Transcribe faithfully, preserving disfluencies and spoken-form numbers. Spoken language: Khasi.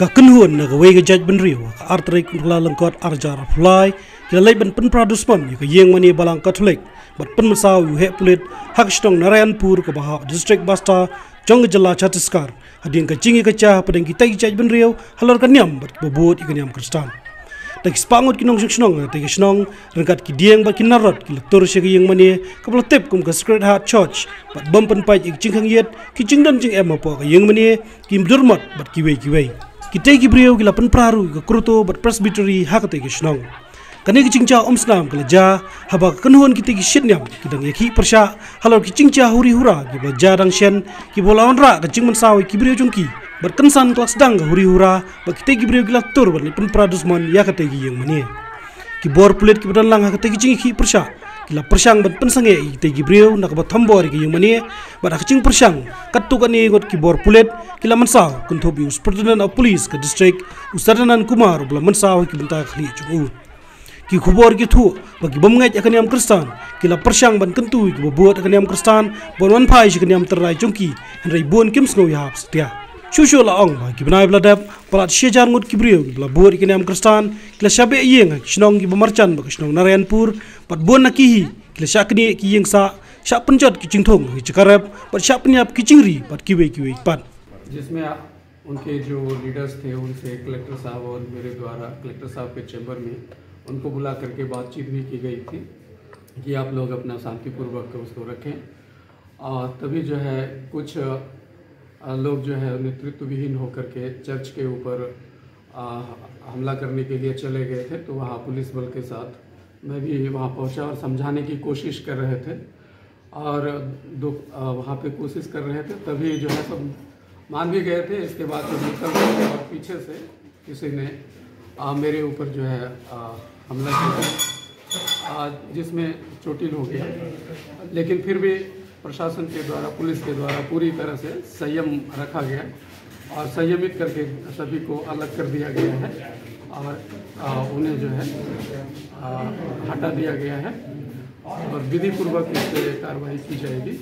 Ka kynhun na kawei ka jaitbynriew ha ka ar tarik u Kyllalyngkot arhajar arphew lai ki la leit ban pynpra dusmon ïa ka ïing mane balang Katholik bad pynmynsaw ïa u heh pulit ha ka shnong Narayanpur kaba hap district Bastar jong ka jylla Chhattisgarh hadien ka jingïakajia hapdeng kitei ki jaitbynriew halor ka niam bad kiba bud ïa ka niam Khristan. Da ki spah ngut ki nongshong shnong ha katei ka shnong ryngkat ki dieng bad ki narod ki la tur sha ka ïing mane kaba la tip kum ka Sacred Heart Church bad bym pynpait ïa ki jingkhang ïit, ki jingdon jingem hapoh ka ïing mane, ki dur mot bad kiwei kiwei. Kitei ki briew ki la pynpra ruh ïa ka kyrteng bad Presbytery ha katei ka shnong. Kane ka jingjia umsnam ka la jia haba ka kynhun kitei ki shit niam ki dang ïakhih pyrshah halor ki jingjia huri hura kiba la jia dang shen kiba la wanrah ka jingmynsaw ïa ki briew jong ki bad kynsan ka la sdang ka huri hura bad kitei ki briew ki la tur ban leit pynpra dusmon ïa katei ka ïing mane. Ki bor pulit kiba don lang ha katei ka jingïakhih pyrshah ki la pyrshang ban pynsangeh ïa kitei ki briew na kaba thombor ïa ka ïing mane bad ha ka jingpyrshang katto katne ngut ki bor pulit ki la mynsaw kynthup ïa u Superintendent of Police ka district, u Sadanand Kumar, uba la mynsaw ha ki bynta ka khlieh jong u. Ki khubor ki thuh ba ki bym ngeit ha ka niam Khristan ki la pyrshang ban kyntu ïa kiba bud ha ka niam Khristan ban wan phai sha ka niam tyrrai jong ki, hynrei bun kim sngew ïahap satia. Shuh shuh la ong ba ki bnai ba la dep palat shi hajar ngut ki briew kiba la bud ha ka niam Khristan ki la shah beh ïing ha ki shnong kiba marjan bad ka shnong Narayanpur bad bun na ki hi ki la shah knieh ki ïing sah, shah pynjot ki jingthung ha ki jaka rep bad shah pynïap ki jingri bad kiwei kiwei pat. जिसमें उनके जो लीडर्स थे, उनसे कलेक्टर साहब और मेरे द्वारा कलेक्टर साहब के चैम्बर में उनको बुला करके बातचीत भी की गई थी कि आप लोग अपना शांतिपूर्वक उसको रखें। और तभी जो है कुछ अ, लोग जो है नेतृत्व विहीन होकर के चर्च के ऊपर अ, हमला करने के लिए चले गए थे। तो वहाँ पुलिस बल के साथ मैं भी वहाँ पहुँचा और समझाने की कोशिश कर रहे थे और दो अ, वहाँ पे कोशिश कर रहे थे। तभी जो है सब मान भी गए थे। इसके बाद जब निकल रहे थे और पीछे से किसी ने अ, मेरे ऊपर जो है अ, हमला किया, अ, जिसमें चोटिल हो गया। लेकिन फिर भी प्रशासन के द्वारा, पुलिस के द्वारा पूरी तरह से संयम रखा गया और संयमित करके सभी को अलग कर दिया गया है और अ, उन्हें जो है अ, हटा दिया गया है और विधिपूर्वक इस पे कार्रवाई की जाएगी।